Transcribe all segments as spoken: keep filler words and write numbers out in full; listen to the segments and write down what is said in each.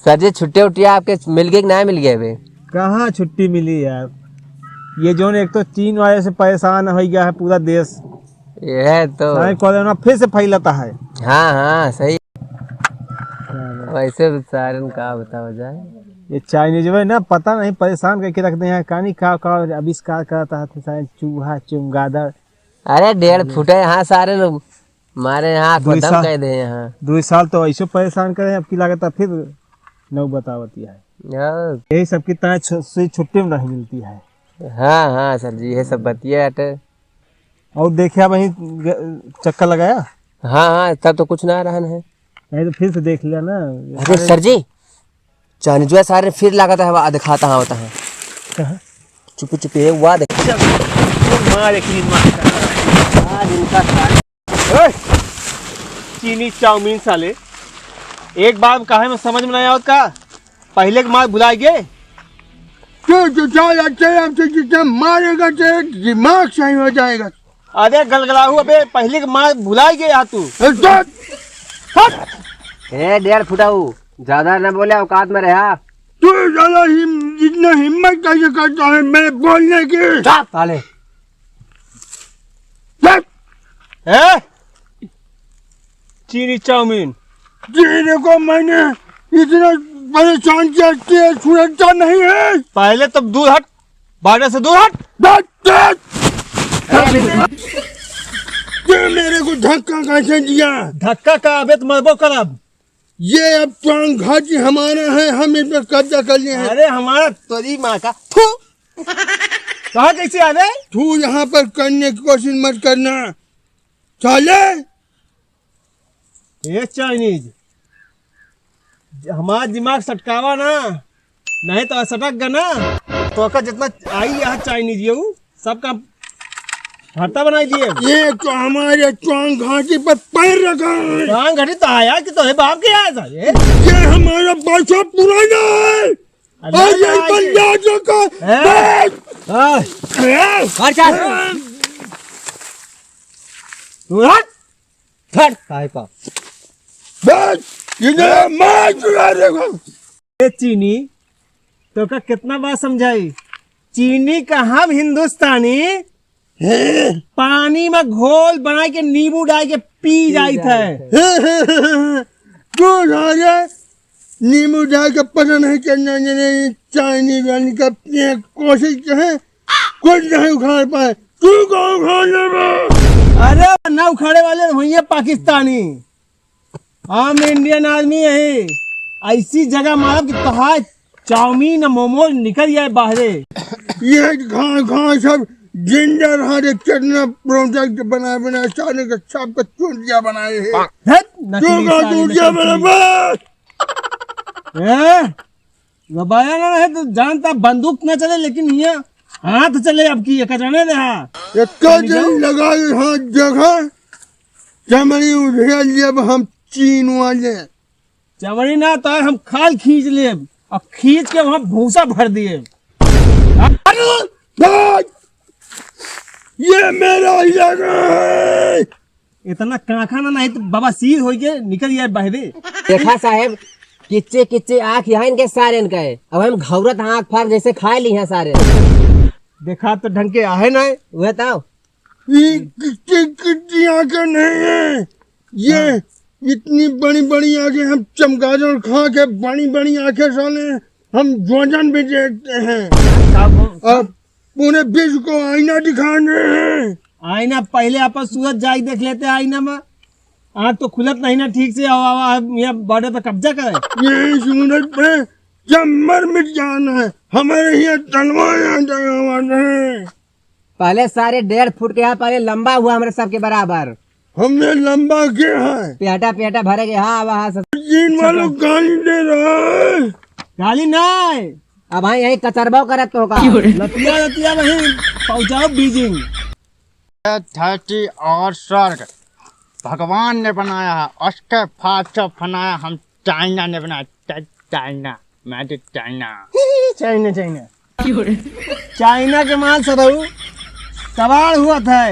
सर जी, छुट्टी उट्टी आपके मिल गई कि ना मिल गई अबे? कहाँ छुट्टी मिली यार, ये जोन एक तो चीन वाले से परेशान हो गया है पूरा देश। ये है तो। सारे कोरोना फिर से फैलता है। हाँ, हाँ, सही। वैसे भी सारन का बतावा जाए। ये चाइनीज में ना पता नहीं परेशान करके रख दे हैं, कानी का, का आविष्कार करता है, सारे चूहा, चमगादड़। अरे डेढ़ फुट है यहाँ सारे लोग, मारे यहाँ आँख में दम कर दे यहाँ। दो साल तो ऐसे परेशान करे, अब की लागत है फिर नौबत आवती है। हाँ। यही सब की तरह छु-, से छुट्टी में नहीं मिलती है। हाँ, हाँ सर जी, ये सब बतिया हटे। और देखिया वहीं ग-, चक्कर लगाया? हाँ, हाँ, तब तो कुछ ना रहन है। नहीं तो फिर से देख लिया ना। अरे सर जी, चाइनीजवा सारे फिर लागत है, हवा दिखाता है, होता है। कहाँ? चुपे चुपे, ये हुआ देख। मार एक दिन मार। आज इनका सारे ए, चीनी चाउमीन साले, एक बार में काहे में समझ में नहीं आवत का? पहले के मार भुलाए गए। तू तो साला तेरे हमसे जितना मारेगा तेरा दिमाग सही हो जाएगा। अरे गलगलाहू, अबे पहले के मार भुलाए गए यहाँ तू। ए, चुप! हट! ए, डेढ़ फुटाऊ, ज्यादा न बोले, औकात में रहा। तू साला हिम-, इतना हिम्मत कैसे करता है मेरे बोलने की? चुप साले। चुप! ए? चीनी चाउमीन। तेरे को मैंने इतना परेशान किया कि सुरक्षा नहीं है। पहले तो दूर हट, बारह से दूर हट। हट, हट। ये मेरे को धक्का कैसे दिया? धक्का का, अबे तो मरबो करब। ये अब चांग घाटी हमारा है, हम इस पर कब्जा कर लिए हैं। अरे हमारा तोरी माँ का, थू। कहा कैसे आ रहे? तू यहाँ पर करने की कोशिश मत करना साले। ये चाइनीज, हमार दिमाग सटकावा ना, नहीं तो सटक गा ना। तो का जितना आई यहाँ चाइनीज ये ऊ, सबका भरता बनाई दिए। ये तो हमारे चांग घाटी पर पैर रखा है। चांग घाटी तो आया कि तो है बाप के आया था ये। ये हमारा बासा पुराना है। अल्लाह और ये का बंदा जो का हैं? बस। हाँ। हैं? मार चाल। तू हट। हट, काहे का? बस, इधर मार चुरा देखो। ए चीनी, तो का कितना बार समझाई? चीनी का हम हिंदुस्तानी हैं? पानी में घोल बनाई के नींबू डाल के पी जाइत है। तू सारे नींबू डाल के पता नहीं कितना जने चाइनीज वाली का पिए कोशिश है, कुछ नहीं उखाड़ पाए। तू का उखाड़ लेबे? अरे ना उखाड़े वाले वही है पाकिस्तानी। हम इंडियन आदमी है, ऐसी जगह मारब कि तोहार चाउमीन मोमोज निकल जाए बाहरे। ये घा-, घा सब जिंदा रहा रे, कितना प्रोडक्ट बना, बना सारे के सबके चूतिया बनाए हैं। हट, नकली तू का सारे चूतिया नकली। बना बे? हैं? रबाया ना रहे तो जानता बंदूक ना चले, लेकिन यहाँ हाथ चले अब की, एक जाने दे हाँ। एक दिन लगा हाथ जगह, चमड़ी उठा लेब हम चीन वाले। चमड़ी ना तो हम खाल खींच लेब और खींच के वहाँ भूसा भर दिए। अरे! भाग! ये मेरा इलाका है। इतना काखा ना, नहीं तो बवासीर होई के निकल जाए बहरे। देखा साहेब, किच्चे किच्चे आँख यहाँ इनके सारे इनका है। अब हम घौरत आँख फाड़ जैसे खाए ली हैं सारे। देखा तो ढंग के आहे ना। वह तो। ये कितनी, कितनी आँखें नहीं है। ये हाँ। इतनी बड़ी-बड़ी आँखें, हम चमगादड़ खा के बड़ी-बड़ी आँखें साले, हम जोजन भी देखते हैं। का बोल? अब पूरे विश्व को आईना दिखाने हैं। आईना पहले आपन सूरत जाई देख लेते आईना में। आँख तो खुलत नहीं ना ठीक से। आवा, आवा, यहाँ बॉर्डर पे कब्जा करे। ये सूरत पे जब मर मिट जाना है, हमारे यहाँ तलवार यहाँ तलवार है। पहले सारे डेढ़ फुट के यहाँ पहले लंबा हुआ हमरे सबके बराबर। हमने लंबा के है। पेटा पेटा भरे के, हाँ, वहाँ से। चीन वालों गाली दे रहा है। गाली नहीं। अब हाँ यही कचरबाव करत तो का। लतिया लतिया वहीं पहुँचाओ बीजिंग। धरती और स्वर्ग भगवान ने बनाया है, उसके फालतू बनाया हम चाइना ने बनाया, चा-, चाइना, made in चाइना। चाइना, चाइना। चाइना के माल सरऊ कबाड़ हुआ था।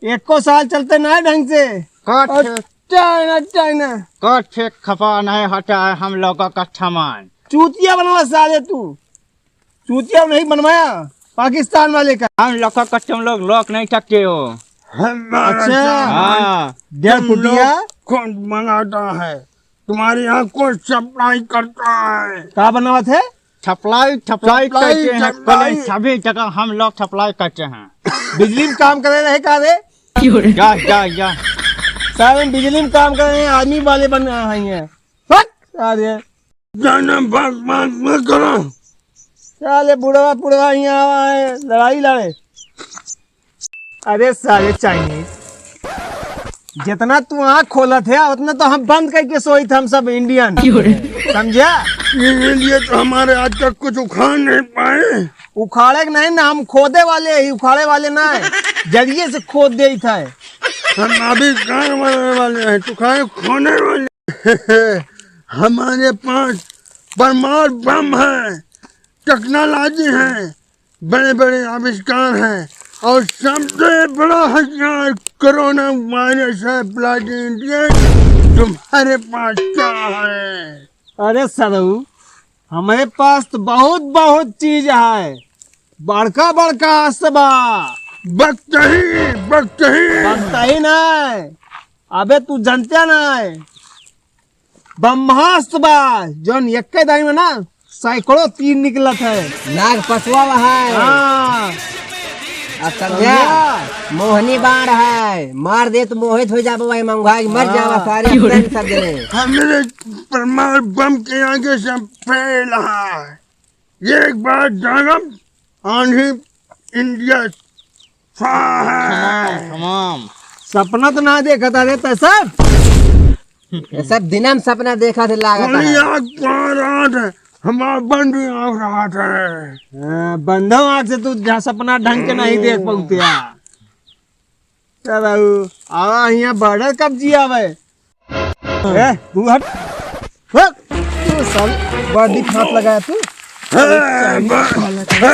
एको साल चलते ना ढंग से। कट और चाइना, चाइना। कट फेंक खपा नहीं हटा है हम लोगों का सामान। चूतिया बनवा साले तू। चूतिया नहीं बनवाया पाकिस्तान वाले का। हम लोगों का तुम लोग लॉक नहीं सकते हो। हमारा अच्छा। सामान हाँ। डेढ़ तुम फुटिया। लोग कौन मंगाता है? तुम्हारे यहाँ कौन सप्लाई करता है? का बनावत है? सप्लाई, सप्लाई सप्लाई, करते हैं, सप्लाई। कल सभी जगह हम लोग सप्लाई करते हैं। बिजली में काम करे रहे का रे? जा, जा, जा। सारे बिजली में काम करे हैं, आर्मी वाले बन रहे हैं। हट, सारे। जाना, बात, बात मत करो। साले बुढ़वा, बुढ़वा यहाँ आवा है, लड़ाई लड़े। अरे साले चाइनीज, जितना तू आँख खोलत है, उतना तो हम बंद करके सोई थे, हम सब इंडियन। क्यों रे? समझा? इसीलिए तो हमारे आज तक कुछ उखाड़ नहीं पाए। उखाड़े के नहीं ना, हम खोदे वाले ही, उखाड़े वाले ना है, जरिए से खोद दे था। हम आविष्कार वाले, वाले हैं, तू खाए खोने वाले। हमारे पास परमाणु बम है, टेक्नोलॉजी है, बड़े-बड़े आविष्कार हैं और सबसे बड़ा हथियार कोरोना वायरस है। ब्लडी इंडियन, तुम्हारे पास क्या है? अरे सरऊ, हमरे पास तो बहुत, बहुत चीज है, बड़का, बड़का अस्त्र बा। बकतही, बकतही। बकतही नहीं, अबे तू जनते नहीं, ब्रह्मास्त्र बा, जौन एक्के दाई में ना सैकड़ों तीर निकलत है। नाग पसवा है। हाँ। अब समझा? समझा? मोहनी बाण है, मार दे तो मोहित हो जाबो भाई, मंगुआ के मर हाँ। जावा सारे, अब तन सब जने। हमरे परमाणु बम के आगे सब फेल है। एक बात जानब, आंधी इंडिया स्वाहा। तमाम, तमाम। सपना तो ना देखा था रे तै सब। ये सब दिनम सपना देखा थे लागत है। कोई आँख मार रहा था, हमारा बंद आँख रहा था। हाँ, बंदो आँख से तू जहाँ सपना ढंग के नहीं देख पाउते यार। चल बाबू, आवा हियाँ बॉर्डर कब्जी आवे। ए, तू हट। हट। तू साल बॉडी हाथ लगाया तू। ए, बा-, ए,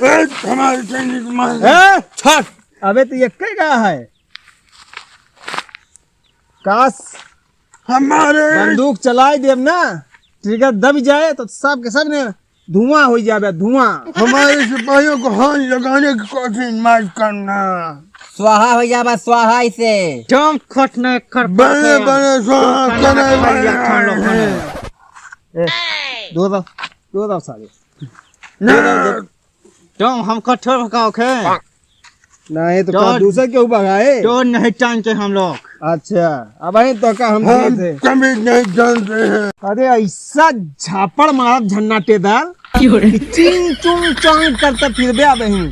ए, हमारे सैनिक मार। ए, छोड़। अबे तू ये के गया है? काश हमारे बंदूक चलाई देब ना, ट्रिगर दब जाए तो सब के सब ने धुआं हो जाबे, धुआं। हमारे सिपाहियों को हाथ लगाने की कोशिश मत करना। स्वाहा हो जाबे, स्वाहा इसे। तुम खट न कर बड़े पाते। बड़े स्वाहा खाना करने खा वाले लिया, खा लो, आए खा लो। हैं। ए, दो दो, दो दो साले। ना। तुम हमका ठोर का ओखे? नहीं तो तो का दूसर केहू भगाए? तो नहीं टांग के हम लोग। अच्छा, अब ही तो का हम हम किए थे। कभी नहीं जानते हैं। अरे ऐसा झापड़ मारब झन्नाटेदार क्यों रे? कि चिंग चुंग चांग करता फिर बे अब ही।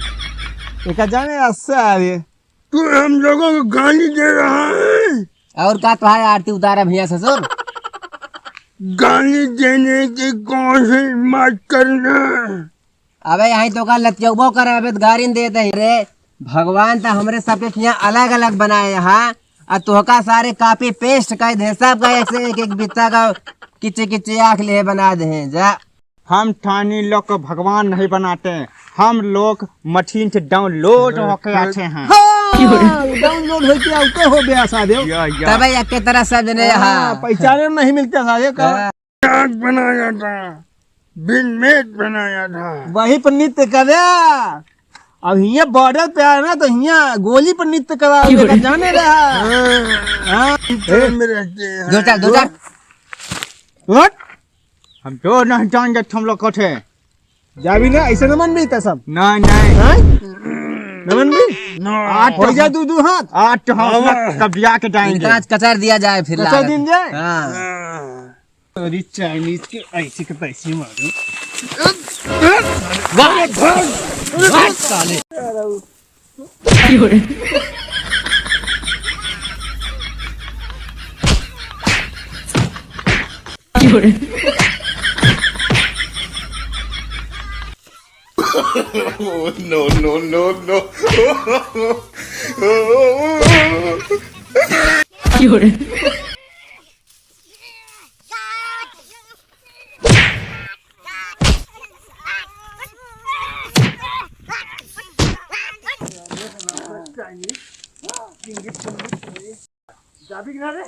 एका जाने ऐसा अरे। तू हम लोगों को गाली दे रहा है? और का तुम्हारे आरती उतारा भैया ससुर? गाली देने की कोशिश मत करना। अबे यहीं तो का लतियौबो करे, अबे तो गारिन देत है रे। भगवान तो हमरे सबके हियाँ अलग-अलग बनाए हैं, आ तोहका सारे copy paste कर दे, सबका एक से एक, एक बित्ता का किच्चे किच्चे आँख ले बना दे हैं, जा। हम थानी लोग को भगवान नहीं बनाते, हम लोग मशीन से download होके आते हैं। हाँ, download होके आते हो बे सारे। या, या। तबे एक के तरह सब जने हाँ, यहाँ। पहचाने नहीं मिलते सारे का। हाँ। मजाक बनाया था, बिनमेट बनाया था। वही पर नृत्य करे। अब हियाँ बॉर्डर पे आया ना, तो हियाँ गोली पर नृत्य करा, क्यों रे? जाने रहा। हाँ। हाँ। इधर में रहते हैं। दो चार, दो चार। हट। हम तो नहीं जान जात हम लोग कथे। जाबी ना, ऐसे न मन में इतना सब। नहीं, नहीं। हाँ? न मन में? ना। आज तो हो जा हम, दू, दू हाथ। आज तो हम अपना कब्जा के जाएंगे। इनका आज कचर दिया जाए फिर कचर लागत। दिन जाए? हाँ। हाँ। अरे चाइनीज के ऐसे के पैसे मारो। वाह, वाह, साले। Oh, no, no, no, no. चाबी किनारे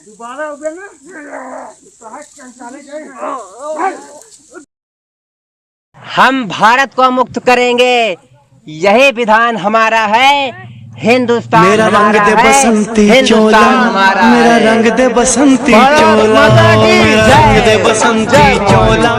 दोबारा हो गया ना, तो हाथ कंटाले गए। हम भारत को मुक्त करेंगे, यही विधान हमारा है। हिंदुस्तान मेरा रंग हमारा दे है, बसंती हिंदुस्तान चोला, हमारा मेरा है। रंग दे बसंती भारत चोला, माता की मेरा रंग दे जय। बसंती जय। चोला।